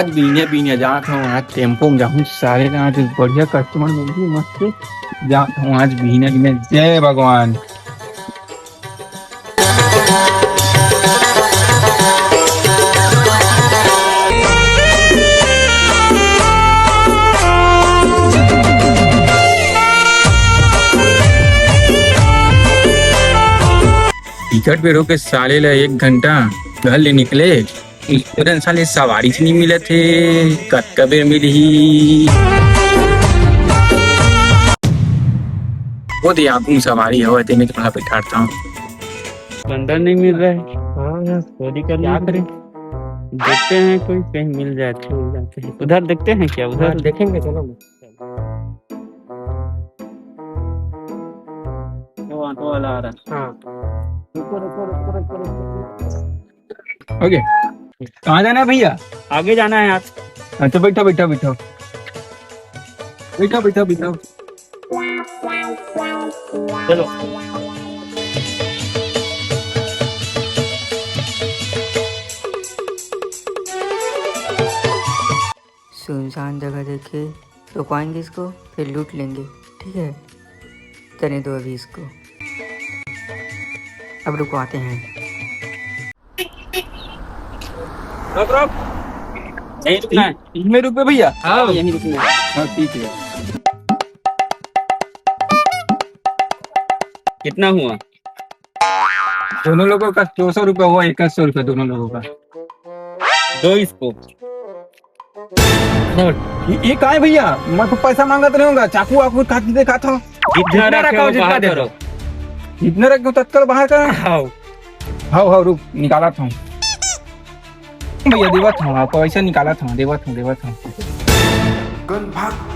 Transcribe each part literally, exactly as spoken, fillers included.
बिहनिया बिहनिया जात हूँ, आज टेम्पो में जाहूँ, साले ना आज बढ़िया कस्टमर मिलही, मस्त जात हूँ आज बिहनिया बिहनिया। जय भगवान। टिकट बेरो के साले ला एक घंटा घर ले निकले, पूरन साले सवारी च नहीं मिलत हे, कतका बेर मिलही। वो दे आगू में सवारी हवय, तेमे थोड़ा बैठाता हूँ। बंदर नहीं मिल रहा है। हाँ यार, चोरी कर क्या करें? देखते हैं, कोई कहीं मिल जाए तो मिल जाते हैं। उधर देखते हैं क्या? उधर हाँ, देखेंगे, चलो। वो ऑटो वाला आ रहा है। हाँ। रुको, रुको, रुको, रुको, रुको। ओके, कहाँ जाना है भैया? आगे जाना है यार। अच्छा, बैठो, बैठो, बैठो। बैठो, बैठो, बैठो। चलो। सुनसान जगह देख के रुकवाएंगे इसको, फिर लूट लेंगे, ठीक है? करने दो अभी इसको, अब रुकवाते हैं। रुक, रुक। यहीं रुकना है। इसमें रुक पे भैया? हाँ, यहीं रुकना है। हाँ, ठीक है। कितना हुआ? दोनों लोगों का दो सौ रुपया हुआ, इक्कीस सौ रुपया दोनों लोगों का। दो इसको। ये, ये का है भैया? मैं तो पैसा मांगत नहीं होगा, चाकू वाकू काट के दिखा था। जितना जितना रखे रखा हो, हो, जितना बाहर दे दो। करो। जितना रखे हो, तत्काल बाहर कर। हाव। हाव, हाव, रुक, निकाला था। भैया, देवत हूँ, आपको ऐसा निकाला था, देवत हूँ, देवत हूँ। गन भाग।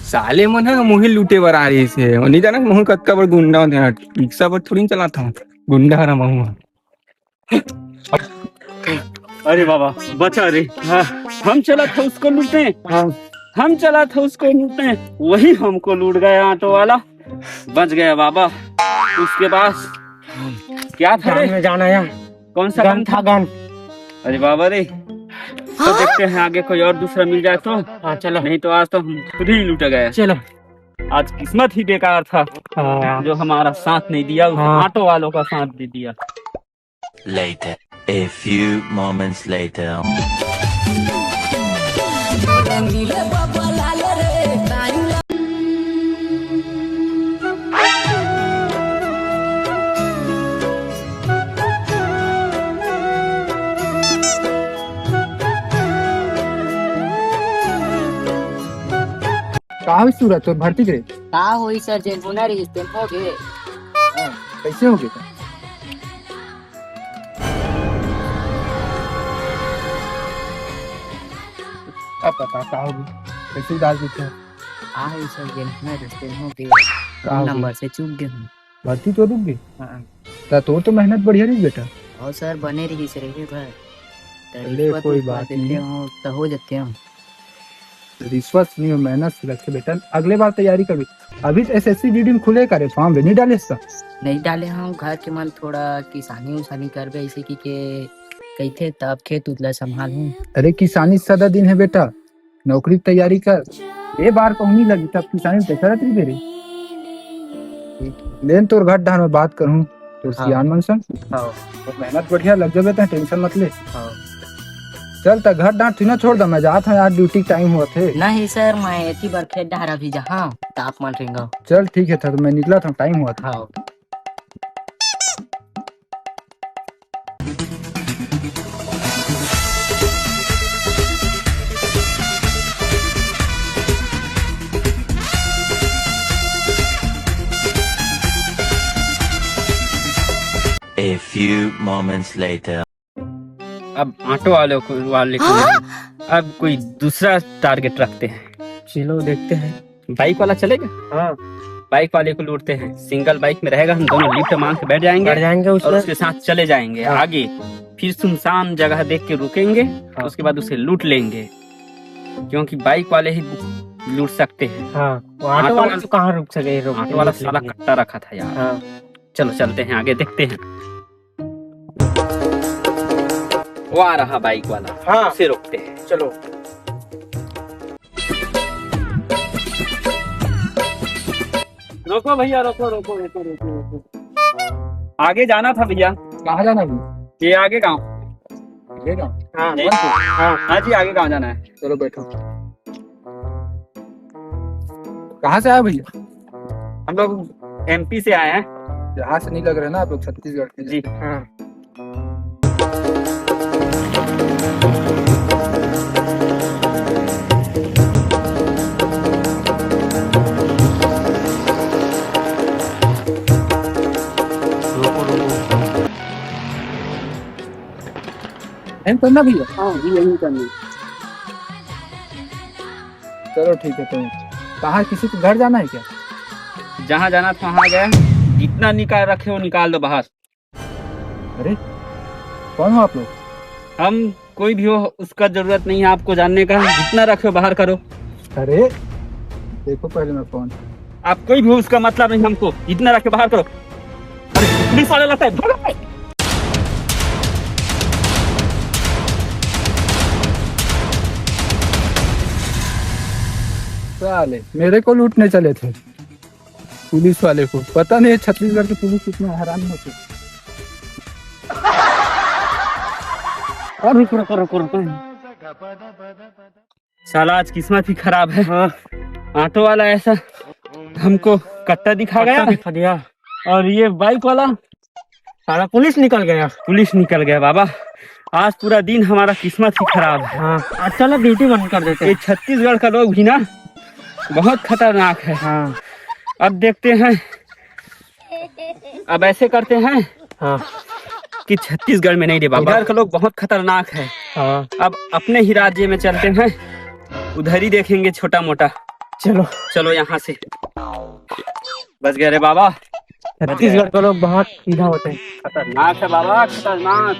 साले मन ह मुही लूटे बर आ रही से, नहीं जाना मुही कतका बड़ गुंडा होते हैं, रिक्शा पर थोड़ी चलाता हूँ, गुंडा हरा महू। अरे बाबा, बचा रे। हाँ, हम चला था उसको लूटने। हाँ। हम चला था उसको लूटने, वही हमको लूट गया ऑटो वाला। बच गया बाबा। उसके पास क्या था रे? गन में जाना है। कौन सा गन गन था? था, गन। अरे बाबा रे, तो देखते हैं आगे कोई और दूसरा मिल जाए तो। हाँ, चलो। नहीं तो आज तो हम खुद ही लूटा गया। चलो। आज किस्मत ही बेकार था, हाँ। जो हमारा साथ नहीं दिया, उस हाँ। ऑटो वालों का साथ दे दिया। Later. A few moments later. का होई सूरज, तोर भर्ती के? का होई सर, जेन होना रहिस तेन हो गे। हाँ, कैसे हो गए? अब बता, का हो गया? कैसे उदास दिखते हो? का होई सर, जेन होना रहिस तेन हो गे। का हो गया? नंबर से चूक गए हूँ। भर्ती तो रुक गई। हाँ। ता तोर तो मेहनत बढ़िया रही बेटा। और सर, बने रही से रहे घर। तो ले, रिश्वत कोई उश्वत बात देते नहीं। हो तो हो जाते हो। रिश्वत नहीं हो, मेहनत से रखे बेटा, अगले बार तैयारी करबे। अभी तो एसएससी जीडी में खुले करे फॉर्म रे, नहीं डाले इसका? नहीं डाले हम, घर के मन थोड़ा किसानी उसानी करबे ऐसे की के कहिथे, तब खेत उत ला संभालहूँ। अरे किसानी सदा दिन है बेटा, नौकरी की तैयारी कर, ए बार कहूँ नहीं लगी तब किसानी में पैसा रहती बेरे। लेन तोर घर डाहर में बात करूँ तो हाँ। सियान मन संग। हाँ। तो मेहनत बढ़िया लग जाबे, तैं टेंशन मत ले। हाँ। चल, त घर डांट ना छोड़ द, मैं जात हूँ यार, ड्यूटी टाइम हुआ थे। नहीं सर, मैं एती बर खेत डहर अभी जहाँ ताप मन रेंगा। चल ठीक है, था तो मैं निकला था, टाइम हुआ था। हाँ। A few moments later. अब ऑटो वाले को, वाले को हाँ? नहीं, अब कोई दूसरा टारगेट रखते हैं। चलो देखते हैं। बाइक वाला चलेगा? हाँ। बाइक वाले को लूटते हैं, सिंगल बाइक में रहेगा, हम दोनों लिफ्ट मांग के बैठ जाएंगे बैठ जाएंगे और उसमें। उसके साथ चले जाएंगे हाँ। आगे। फिर सुनसान जगह देख के रुकेंगे, हाँ। उसके बाद उसे लूट लेंगे, क्योंकि बाइक वाले ही लूट सकते हैं। हाँ, वो ऑटो ऑटो वाला वाला तो कहाँ रुक सके, रोक ऑटो वाला साला कट्टा रखा था यार। हाँ। चलो चलते हैं आगे, देखते हैं। वो आ रहा बाइक वाला। हाँ। उसे रोकते हैं। चलो। रोको भैया, रोको, रोको, रोको, रोको, रोको। आगे जाना था भैया। कहाँ जाना है? ये आगे गांव। आगे गांव? हाँ। जी। हाँ। हाँ जी, आगे गांव जाना है। चलो बैठो। कहाँ से आए भैया? हम लोग एमपी से आए हैं। यहाँ से नहीं लग रहे ना आप लोग छत्तीसगढ़ के। जी। हाँ। यहीं करना भैया? हाँ जी, यहीं करना। चलो ठीक है। तो कहाँ, किसी के घर जाना है क्या? जहाँ जाना था वहाँ गए। जितना निकाल रखे हो निकाल दो बाहर। अरे, कौन हो आप लोग? हम कोई भी हो, उसका जरूरत नहीं है आपको जानने का। जितना रखे हो बाहर करो। अरे, देखो पहले मैं कौन। आप कोई भी हो, उसका मतलब नहीं हमको। जितना रखे बाहर करो। अरे, पुलिस वाले लगता है, भागो। साले मेरे को लूटने चले थे पुलिस वाले को। पता नहीं है छत्तीसगढ़ की पुलिस कितना हरामी होती है। और रुको, रुको, रुको, रुको। साला आज किस्मत ही खराब है। हाँ। ऑटो वाला ऐसा हमको कट्टा दिखा गया। कट्टा दिखा दिया। और ये बाइक वाला साला पुलिस निकल गया। पुलिस निकल गया बाबा। आज पूरा दिन हमारा किस्मत ही खराब है। हाँ, आज चलो ड्यूटी बंद कर देते हैं। ये छत्तीसगढ़ का लोग भी ना बहुत खतरनाक है। हाँ। अब देखते हैं, अब ऐसे करते हैं हाँ। कि छत्तीसगढ़ में नहीं रे बाबा, इधर के लोग बहुत खतरनाक है। हाँ। अब अपने ही राज्य में चलते हैं, उधर ही देखेंगे छोटा मोटा। चलो। चलो यहाँ से। बच गए रे बाबा। छत्तीसगढ़ के लोग बहुत सीधा होते हैं। खतरनाक है बाबा, खतरनाक।